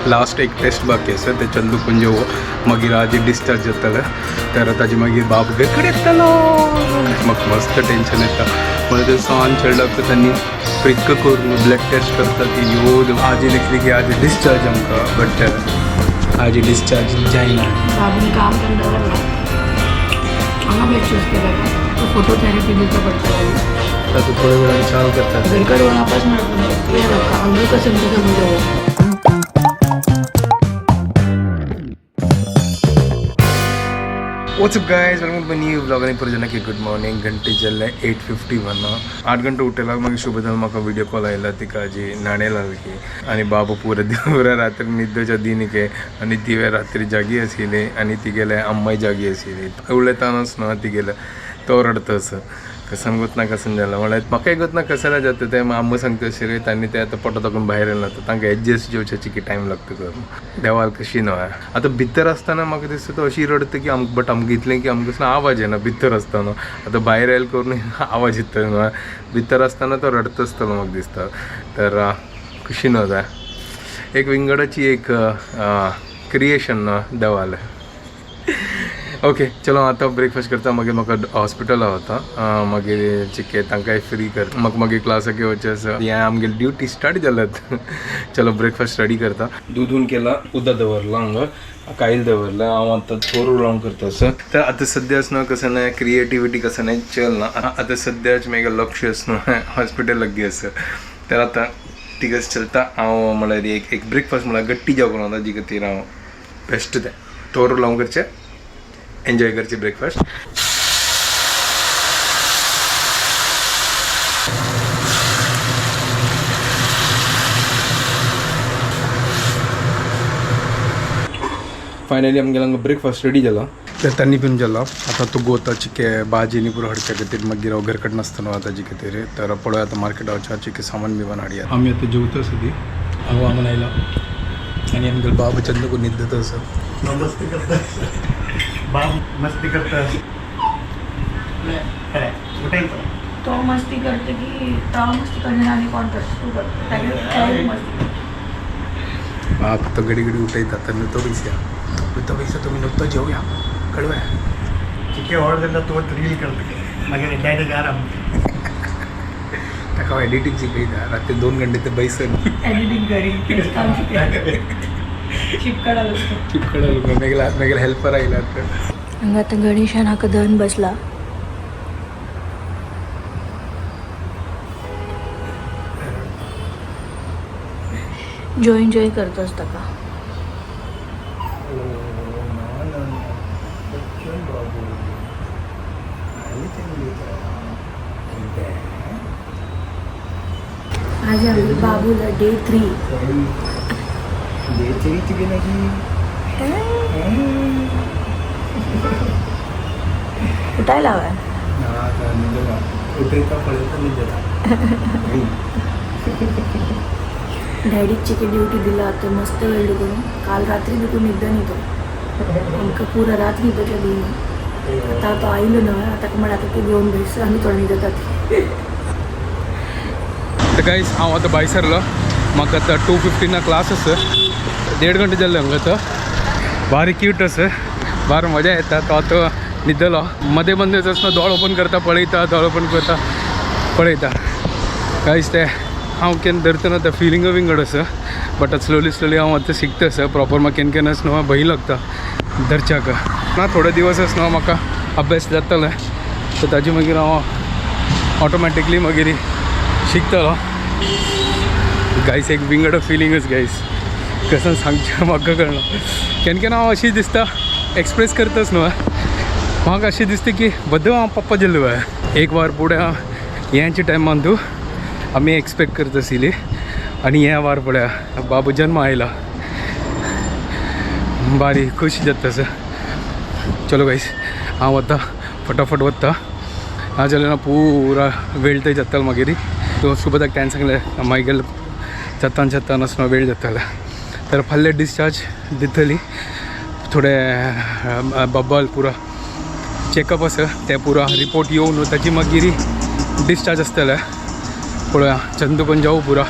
Last एक taste बाकी आसा ते चंदू करून जेवो मागीर आजी डिस्चार्ज जातलें तर ताजे मागीर बाब कडेन येतलो म्हाका मस्त टेन्शन येता म्हणून ते सान चेडल्याक त्यांनी प्रिक करून ब्लड टेस्ट करता की यो आजी लिखली की आज डिस्चार्ज आमकां बट आजी डिस्चार्ज जायना. बाबून काम करता लागला हांगा बेड केला तो फोटोथेरपी दिवचा पडटा. आता थोड्या वेळान चाल करतात. घरकड वापस हांगा कसं तुझं. What's up guys, welcome to new vlog. आनी पुरजना की गुड मॉर्निंग. घंटे जाल्ले 8:51. 8 घंटे उठला मागीर शुभदान म्हाका व्हिडिओ कॉल आयला तिका आजी न्हाणे लागली आनी बाबू पुरा पुरा रात्री न्हिदच्या दिनके आनी तिवे रात्री जागी आशिल्ली आनी तिगेले अम्माय जागी आशिल्ली उलयतानाच न्हू तिगेले तो रडत असो कसन गोत ना कसन जाला म्हळ्यार म्हाकाय गोत ना कसं जाता ते आम्मा सांगता अशें तांणी ते आतां पोटा ताकून भायर येयला तर तांकां एडजस्ट जेवच्याची की टायम लागता करून देवाल कशी न्हय. आतां भितर आसतना म्हाका दिसता तो अशी रडटा की आमकां बट आमकां इतलें की आमकां कसलो आवाज येना भितर आसतना. आतां भायर आयल करून आवाज येता न्हय भितर आसतना तो रडत आसतलो म्हाका दिसता. तर खुशी न्हय जाय एक विंगडाची एक क्रिएशन न्हय देवालें. ओके चलो आतां ब्रेकफास्ट करता मागीर म्हाका हॉस्पिटला वता मागीर चिके तांकांय फ्री कर म्हाका मागीर क्लासाक वचचें आसा. हें आमगेली ड्युटी स्टार्ट जाल्यात. चलो ब्रेकफास्ट रेडी करता. दूदून केला उदक दवरलां हांगा कायल दवरलां. हांव आतां थोरो रावंड करता आसा. तर आतां सद्याच न्हू कसं ना क्रिएटिविटी कसं नाही चल ना आतां सद्याच म्हागे लक्ष न्हू हॉस्पिटल लागीं आसा. तर आतां तिकच चलता हांव म्हळ्यार एक एक ब्रेकफास्ट म्हळ्यार गट्टी जेवण वता जी खातीर हांव बेस्ट तें तोर लावंक करचें एन्जॉय करची ब्रेकफास्ट. फायनली आमगेलो हांगा ब्रेकफास्ट रेडी जाला. तर त्यांनी पिवन जाला आतां तूं गोता चिके भाजी न्ही पुरो हाडच्या खातीर मागीर हांव घर कडेन नासतना आतां जी खातीर. तर पळोवया आतां मार्केटा वचच्या चिके सामान बिमान हाडया. आमी आतां जेवता सदी हांव वांगडा आयला आनी आमगेलो बाबा चंदू न्हिदत आसा. मस्ती करता बाप मस्ती करता तो मस्ती करते की तो मस्ती करना आणि कोण करतो तू करतो तागे मस्ती. बाप तो घडी घडी उठयता तर न्हू तो पैसा तो पैसा तुमी नुकतो जेवया कळव्या. चिके ऑर्डर दिला तो रील करता मागीर डॅडी आराम. ताका हांव एडिटींग शिकयता रात्री 2 घंटे ते बैसन एडिटिंग करी तेच काम शिकयता चिपकाडालो. चिपकडालो मेगेला मेगेला हेल्पर आयला तर. हांगा आतां गणेशान हाका धरून बसला. जॉईन जॉईन करतोस ताका. आज आमगे बाबूला डे 3. उठायला हवाय. डॅडीची की ड्युटी दिला तर मस्त वेळ करून काल रात्री दुखून निद्दा न्ही तो आमकां पुरा रात न्हिदच्या दिना. आतां तो आयलो न्हय आतां म्हण आतां तूं घेवन बेस आमी थोडे न्हिदतात. तर गाईज हांव आतां भायर सरलो. म्हाका आतां 2:15 क्लास आसा. 1.5 घंटे जाल्ले हांगा आतां. भारी क्यूट आसा भार मजा येता. तो आतां न्हिदलो मदें मदें आसतना दोळ ओपन करता पळयता दोळ ओपन करता पळयता. गाईज ते हांव केन्ना धरतना ते फिलिंग विंगड आसा बट आतां स्लोली स्लोली हांव आतां शिकता आसा प्रॉपर. म्हाका केन्ना केन्ना न्हू भंय लागता धरच्याक ना. थोडे दिवस न्हू म्हाका अभ्यास जातलो तर ताजे मागीर हांव ऑटोमॅटिकली मागीर शिकतलो. गायस एक विंगड फिलिंगच गायस कसं सांगचें म्हाका कळना. केन्ना केन्ना हांव अशी दिसता एक्सप्रेस करताच न्हू म्हाका अशें दिसता की बद्द हांव पप्पा जाल्लो. एक वार फुडें हेंच्या टायमान तूं आमी एक्सपेक्ट करता आशिल्ली आनी हे वार पळया बाबू जन्म आयला बारी खुश जाता आसा. चलो गायस हांव वता फटाफट वता नाजाल्यार ना पुरा वेळ थंय जातालो मागीर. तो सुबदाक ताणें सांगलें मागीर जातान जातान आसतना वेळ जातालो. तर फाल्यां डिस्चार्ज दितली थोडे बब्बल पुरा चॅकअप आसा ते पुरा रिपोर्ट येवन ताची मागीर डिस्चार्ज आसतलें. पळोवया चंदू पण जाऊ पुरा.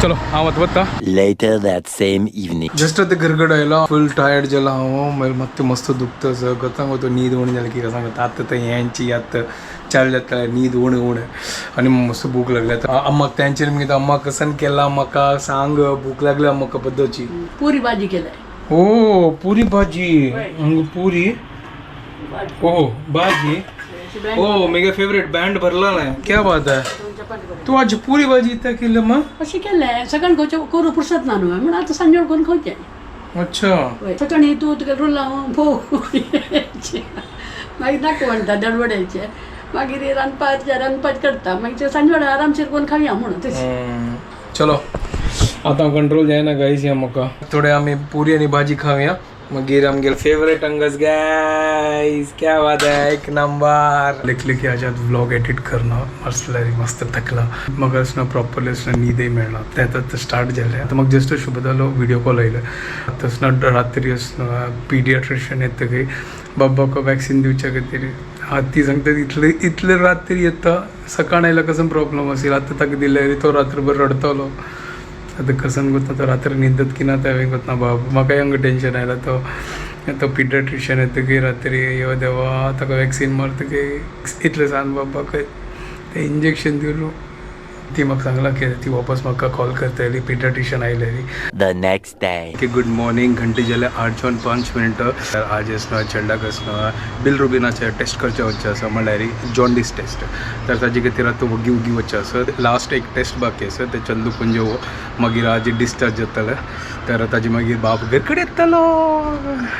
चलो हांव आतां वता. Later that same evening. Just आतां घरगड आयलो, फूल टायर्ड जाला हांव. मागीर मात्तू मस्त दुखता आसा. गतांक वता न्हीद उणी जाली की सांगता आतां आतां हेंची आतां चालू जाता न्हीद उणी उणी आनी मस्त भूक लागली आतां. अम्माक तेंचेर मागीर अम्मा कसन केला म्हाका सांग, भूक लागली म्हाका पद्दची. पुरी भाजी केलाय. ओ पुरी भाजी. पुरी ओ भाजी. ओ मेगे फेवरेट बँड भरला नाही. क्या बात आहे. तू आज पुरी भाजी इत्या केलं मग? अशें केलें सकाळी खावचें करूं पुरसत ना न्हू म्हणून आतां सांजवेळ करून खावचें. अच्छा. वय सकाळी तूं तुका रोलां फोव मागीर नाका म्हणटा दडबड्याचें, मागीर रांदपाक रांदपाक करता, मागीर ते सांजवेळा आरामशीर करून खावया म्हणून तशें. चलो आता कंट्रोल जायना गाईज या म्हाका. थोडे आमी पुरी आनी भाजी खावया, मागीर आमगेले फेवरेट अंगस गाईज. क्या बात आहे, एक नंबर. लेखले की आज व्लॉग एडिट करना मस्त मस्त थकला. म्हाका असं प्रॉपरली असं न्हीदय मेळना. ते आतां स्टार्ट जालें. आतां म्हाका जस्ट शुभदालो व्हिडिओ कॉल आयलो. आतां असं रात्री असं पिडियाट्रिशियन येतकीर बाबाक वॅक्सिन दिवच्या खातीर. ती सांगता इतले इतले रात्री येता, सकाळ आयल्यार कसो प्रॉब्लम आशिल्लो. आतां ताका दिल्यार तो रात्रभर रडटलो. आतां कसन कोत्ता तो, रात्री न्हिदत की ना तें हांवें कोत्ता बाब. म्हाकाय हांगा टेंशन आयलां. तो तो पिडियाट्रिशियन येतकीर रात्री यो देवा ताका वॅक्सिन मारतकीर इतलें सान बाबाक तें इंजेक्शन दिवन. ती म्हाका सांगलां की ती वापस म्हाका कॉल करतली पिडियाट्रिशियन आयलेली. The next day. की गुड मॉर्निंग. घंटे जाले 8:05. आज आसना चेडलाक आसना बिलरुबिनाचे टेस्ट करचे वचचें आसा, म्हणल्यार जॉन्डीस टेस्ट. तर ताजे खातीर आतां वगी वगी वचचें आसा. लास्ट एक टेस्ट बाकी आसा, ते चंदू पुंजो मागीर आज डिस्चार्ज जातलें. तर ताजे मागीर बाब घर कडेन येतलो.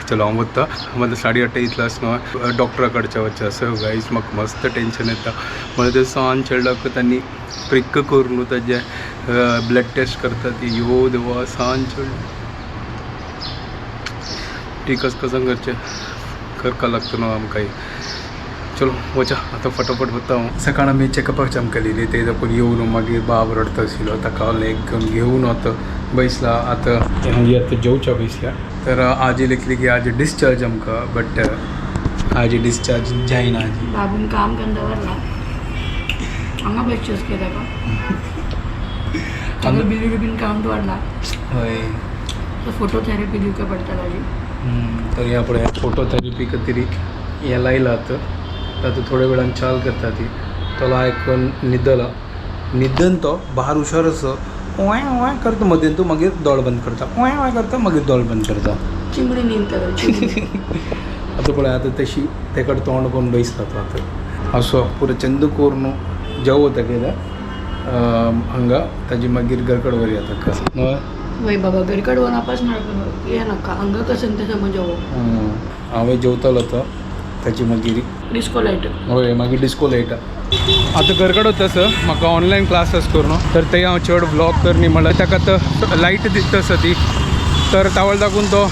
चलो हांव वता. म्हाका 8:30 इतलो आसना डॉक्टरा कडचें वचचें आसा. गायज म्हाका मस्त टेंशन येता. म्हणल्यार ते सान चेडलाक तांणी प्रिक करून ताजें ब्लड टेस्ट करता ती. यो देवा सान चेडूं ठीक कसं करचें करका लागता न्हू आमकां. चलो वचा आतां फटाफट वता हांव. सकाळ आमी चॅकअपाक आमकां लियली ते दाखोवन येवन मागीर बाब रडटा आशिल्लो ताका एक घेवन आतां बैसला. आतां आतां जेवच्या बैसल्या. तर आजी लेखली की आज डिस्चार्ज आमकां, बट आज डिस्चार्ज जायना आजी. बाबून काम करून दवरला हांगा बसचेस के ताका ताका बिलिरुबीन काउंट वाडला. हय. तो फोटोथेरपी दिवचे पडटा ताजी. तर ह्या पळय फोटोथेरपी खातीर हें लायलां आतां. आतां थोड्या वेळान चाल करता ती. तो आयकून न्हिदला. न्हिदन तो बाहर हुशार आसा. वांय वांय करता मदीं, तो मागीर दोळ बंद करता, वांय वांय करता मागीर दोळ बंद करता. चिमणी न्हिदता चिमणी. आतां पळय आतां तशी तेकड तोंड करून बैसला तो आतां. असो पुरो चंदू करून जेवो तेगेल्या हांगा ताजी मागीर घरकड व्हरया ताका. हय. वय बाबा घरकड वचून आपस हे नाका हांगा कशें तें समज जेवो. हांवें जेवतालो तो ताची मागीर डिस्को लायट. हय मागीर डिस्को लायट. आतां घरकड वता सर म्हाका ऑनलायन क्लास आसा करून, तर ते हांव चड व्लॉग करनी. म्हणल्यार ताका आतां लायट दिसता आसा ती, तर तावळ दाखून तो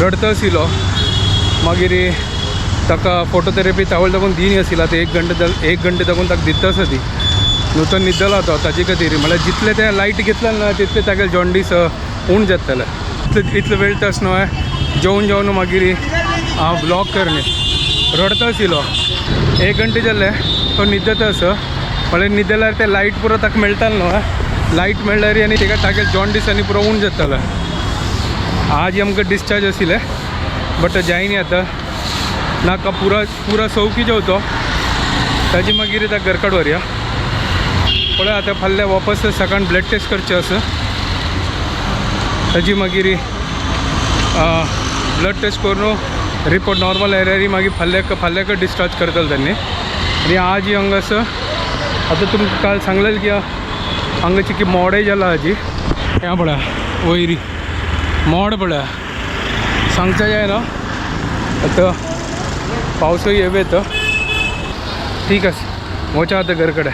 रडता आशिल्लो. मागीर ताका फोटोथेरपी तावळ दाखून दिनी आशिल्लो. आतां एक घंटे दाखून ताका दिता आसा ती न्हू. तो न्हिदला तो ताजे खातीर. म्हणल्यार जितलें तें लायट घेतलें ना तितलें तागेलें जॉन्डीस उण जातलें. इतले इतलो वेळ तो आसा न्हू जेवन जेवन मागीर हांव व्लॉग करनी. रडता आशिल्लो. एक घंटे जालें तो न्हिदता आसा. म्हणल्यार न्हिदल्यार तें लायट पुरो ताका मेळटालें न्हू. लायट मेळ्ळ्यार आनी ताका तागेलें जॉन्डीस आनी पुरो उण जातालें. आज आमकां डिस्चार्ज आशिल्लें बट जायनी आतां नाका. पुरा पुरा सौकी जेवतो ताजी मागीर ताका घरकड व्हरया. पळय आतां फाल्यां वापस सकाळ ब्लड टेस्ट करचें आसा. ताजी मागीर ब्लड टेस्ट करून रिपोर्ट नॉर्मल आयल्यार मागीर फाल्यां फाल्यां डिस्चार्ज करतले तांणी. आनी आज हांगा आसा. आतां तुमकां काल सांगलें की हांगाची की मोडय जाला हाजी. हें पळया वयरी मोड पळया सांगचा जायना. आतां पावसूय येव येता. ठीक आसा वचा आतां घर कडेन.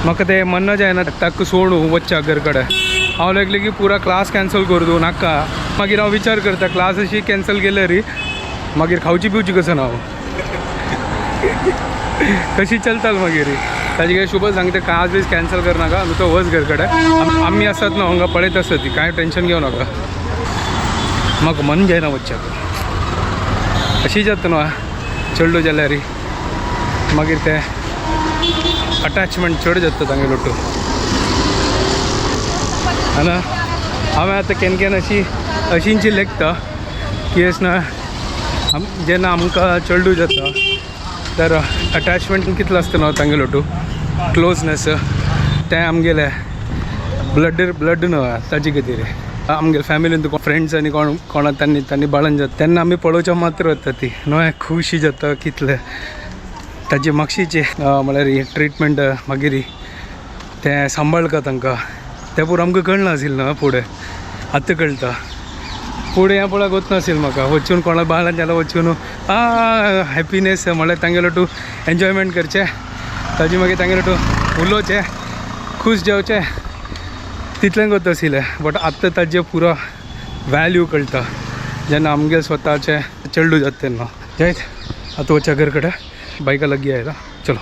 म्हाका तें मन जायना ताका सोडूं वच्चा घर कडेन. हांव लागलें की पुरा क्लास कॅन्सल करूं तूं नाका. मागीर हांव विचार करता क्लास अशी कॅन्सल केल्यार मागीर खावची पिवची कसं ना हांव कशी चलताल मागीर. ताजे काय शुभ सांगता क्लास बीस कॅन्सल कर नाका, न्हू तो वच घर कडेन. आमी आसात न्हू हांगा पळयत आसत ती, कांय टेंशन घेवं नाका. म्हाका मन जायना वच्चाक. अशी जाता न्हू चेडूं जाल्यार मागीर तें अटॅचमेंट चड जाता तांगेलो. आनी हांवें आतां केन्ना केन्ना अशी अशींची लेखता की अशें ना जेन्ना आमकां चेडूं जाता तर अटॅचमेंट कितलो आसता न्हू तांगेलो टू क्लोजनेस तें आमगेलें ब्लड ब्लड न्हू ताजे खातीर आमगेले फॅमिलीन तुका फ्रेंड्स आनी कोण कोणा तांणी तांणी बाळन जाता तेन्ना आमी पळोवच्या मात्र वता ती न्हय खुशी जाता कितले ताजी मागशीची म्हळ्यार ही ट्रिटमेंट मागीर तें सांबाळका तांकां तें पुरो आमकां कळना आशिल्लें न्हू फुडें आतां कळटा फुडें हें पळय गोत नाशिल्लें म्हाका वचून कोणा बाळान जाल्यार वचून आ हॅपिनेस म्हळ्यार तांगेलो टू एन्जॉयमेंट करचें ताजे मागीर तांगेलो टू उलोवचें खूश जावचें तितलें गोत आशिल्लें बट आतां ताजें पुरो वॅल्यू कळटा जेन्ना आमगे स्वताचें चेडूं जाता तेन्ना जयत आतां वचच्या घर कडेन बायका लागीं आयला चलो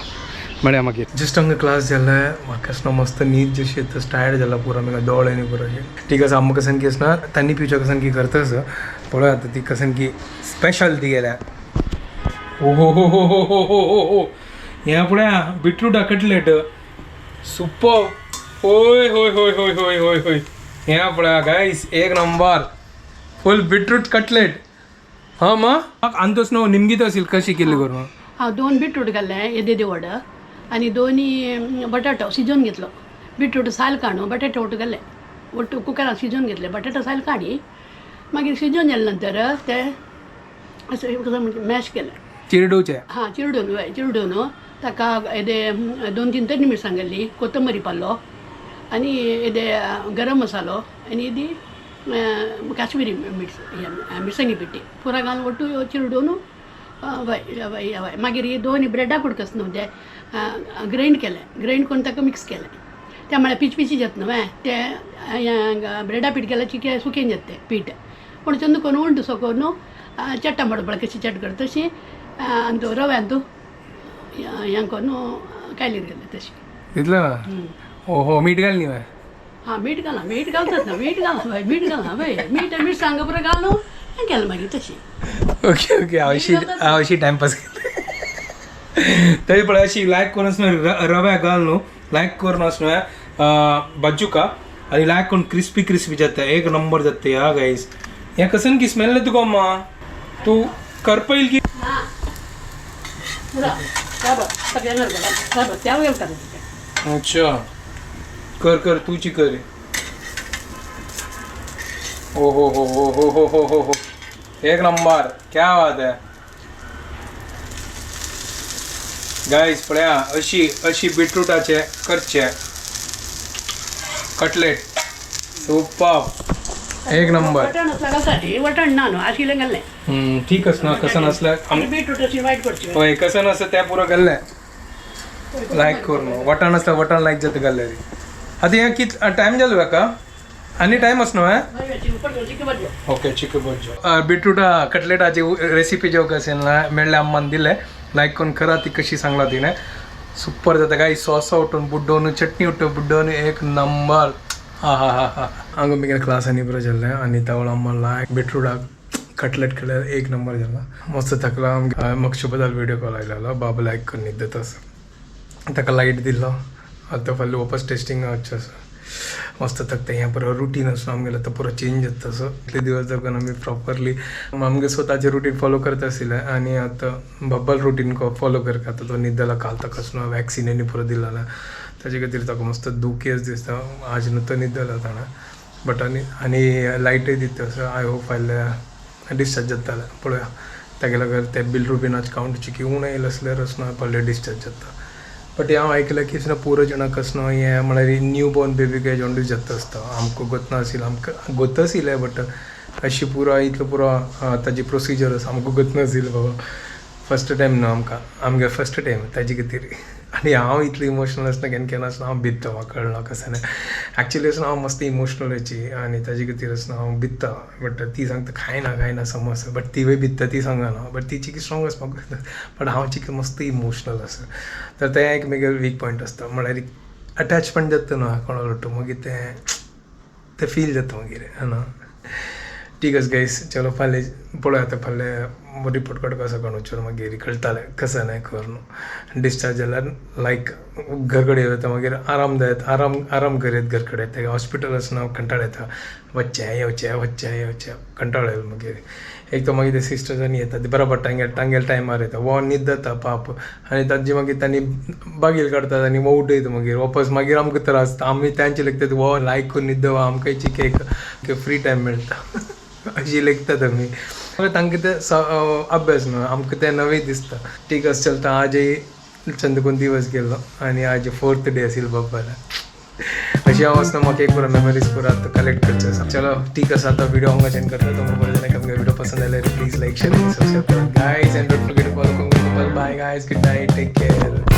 मेळया मागीर जस्ट हांगा क्लास जालें म्हाका न्हू मस्त न्हीद जशी येता टायर्ड जाला पुरो म्हाका दोळे न्ही पुरो अशें ठीक आसा आमकां कसन की आसना तांणी पिवच्या कसन की करता पळय आतां ती कसन की स्पेशल ती गेल्या ओ हो हो हो हो हो हो हो हें पळया बिटरूटा कटलेट सुपर होय होय होय होय होय होय होय हें पळया गायस एक नंबर फुल बिटरूट कटलेट हां मा अंतोच न्हू निमगीत असेल कशी केली करून हांव 2 बिटरूट घातले येदे येदे व्हड आनी दोनी बटाटो शिजोवन घेतलो. बिटरूट साल काडून बटाटे ಒಟ್ಟು घातले, ಒಟ್ಟು कुकरान शिजोवन घेतले. बटाटो साल काडी मागीर शिजोवन जाले नंतर ते अशें मॅश केलें. चिरडूचे हां चिरडून वय चिरडून ताका येदे 2-3 तरी मिरसांग घातली, कोथंबरी पालो आनी येदे गरम मसालो आनी येदी काश्मीरी मिर्च मिरसांगी पिठी पुरा घालून ಒಟ್ಟು चिरडून वय वय वय मागीर ही दोन ब्रेडा कुडकस न्हू ते ग्रायंड केलें. ग्रायंड करून ताका मिक्स केलें. त्या म्हळ्यार पिचपिची जाता न्हू ते ब्रेडा पीठ केल्यार चिके सुकेन जाता तें पीठ पूण चंद करून उंड सो करून चट्टा मोडपा कशी चट करता तशी आनी तो रव्यान तूं हें करून कायलीर घातलें तशी. तितलें ना हो हो मीठ घाल न्ही बाय. हां मीठ घालां, मीठ घालतात ना, मीठ घालां बाय, मीठ घालां बाय, मीठ मिरसांग पुरो घालून हें केलें मागीर तशी. ओके ओके हांव अशी टायमपास केली तरी पळय अशी लायक करून न्हू रव्या घाल न्हू लायक करून न्हू बाजूका आनी लायक करून क्रिस्पी क्रिस्पी जाता एक नंबर जाता ह्या गायस. हें कसन की स्मेल तुका अम्मा तूं करपयल की अच्छा कर कर तूची कर. ओ हो हो हो हो हो हो हो हो एक नंबर क्या बात है गायस. पळया अशी अशी बिटरूटाचे करचे कटलेट सुपर एक नंबर. वटण असला घालता वटण ना न्हू आशिल्लें घाल्लें. ठीक आस ना कसं नसल्यार बीटरूट अशी वायट करची. हय कसं नसतं त्या पुरो घाल्लें लायक करून वटाण आसल्यार वटाण लायक जाता घाल्ले. आतां हें कित टायम जालो हाका आनी टायम आस न्हू हें. ओके चिकन भज्जो बिटरूटा कटलेटाची रेसिपी जेवक असेल ना मेळ्ळ्या अम्मान दिले लायक करून करा ती कशी सांगला तिणें सुपर जाता काय सॉस उठून बुड्डोवन चटणी उठून बुड्डोवन एक नंबर. हा हा हा हा हांगा मागीर क्लास आनी बरें जाल्लें आनी तावळ अम्मा लायक बिटरूटा कटलेट केल्यार एक नंबर जाला मस्त थकला. म्हाका शुभदाल व्हिडिओ कॉल आयलेलो बाबा लायक करून न्हिदत आसा ताका लायट दिलो आतां फाल्यां वापस टेस्टिंग वचचें आसा. मस्त थकता हें पुरो रुटीन आसा आमगेलें आतां पुरो चेंज जाता सो इतले दिवस जावन आमी प्रॉपरली आमगे स्वताचें रुटीन फॉलो करता आशिल्लें आनी आतां बब्बल रुटीन फॉलो करता. आतां तो न्हिदला काल ताका न्हू वॅक्सिन आनी पुरो दिलेलें ताजे खातीर ताका मस्त दुखेस दिसता आज न्हू तो न्हिदला ताणें बट आनी आनी लायटय दिता सो I hope फाल्यां डिस्चार्ज जातालें पळोवया. तागेल्या घर ते बिल रुबीन आज कावंट चिकी उणें येयलें आसल्यार न्हू फाल्यां डिस्चार्ज जाता. बट हांव आयकलां की पुरो जाणांक न्हू हें म्हळ्यार न्यू बॉर्न बेबीक जॉन्डीस जाता आसता. आमकां गोत नाशिल्लें आमकां गोत आशिल्लें बट अशी पुरो इतलो पुरो ताजी प्रोसिजर आसा आमकां गोत नाशिल्लें बाबा. फर्स्ट टायम न्हू आमकां आमगे फर्स्ट टायम ताजे खातीर आनी हांव इतलो इमोशनल आसना केन्ना केन्ना आसना हांव भित्ता म्हाका कळना कशें न्हय एक्चुली आसना हांव मस्त इमोशनल हेची आनी ताजे खातीर आसना हांव भित्ता बट ती सांगता कांय ना कांय ना समज बट तिवूय भित्ता ती सांगना बट ती चिकी स्ट्रॉंग आसपाक बट हांव चिकी मस्त इमोशनल आसा तर तें एक म्हगेलें वीक पॉयंट आसता म्हळ्यार अटॅचमेंट जाता न्हू कोणा लोटू मागीर तें तें फील जाता मागीर ना. ठीक आसा गायस, चलो फाल्यां पळोवया. आतां फाल्यां रिपोर्ट काडपाक सकाळ वचून मागीर कळटालें कसं नाही खबर न्हू. डिस्चार्ज जाल्यार लायक घर कडेन वता, मागीर आराम जायत, आराम आराम करीत घर कडेन. ते हॉस्पिटल आसना कंटाळ येता, वच्चें येवचें वच्चें येवचें, कंटाळो येयलो. मागीर एक तर मागीर ते सिस्टर्स आनी येता ते बरोबर तांगेर तांगेल्या टायमार येता. हो न्हिदता पाप आनी तांची मागीर तांणी बागील काडतात आनी हो उठयता, मागीर वापस मागीर आमकां त्रास. आमी तांचे लेगतात हो लायक करून न्हिद, आमकां एक फ्री टायम मेळटा अशी लेखतात आमी. तांकां ते अभ्यास न्हू, आमकां ते नवे दिसता. ठीक आसा, चलता. आजय चंदकून दिवस गेलो आनी आज फोर्थ डे आशिल्लो बाबाला. अशी हांव आसतना म्हाका एक पुरो मेमरीज पुरो आतां कलेक्ट करचे आसा. चलो ठीक आसा, आतां व्हिडिओ हांगा एंड करता. तुमकां बरें जाल्यार, आमकां व्हिडिओ पसंद जाल्यार प्लीज लायक, शेअर आनी सबस्क्रायब करा guys, and don't forget to follow. Bye guys, good night, take care.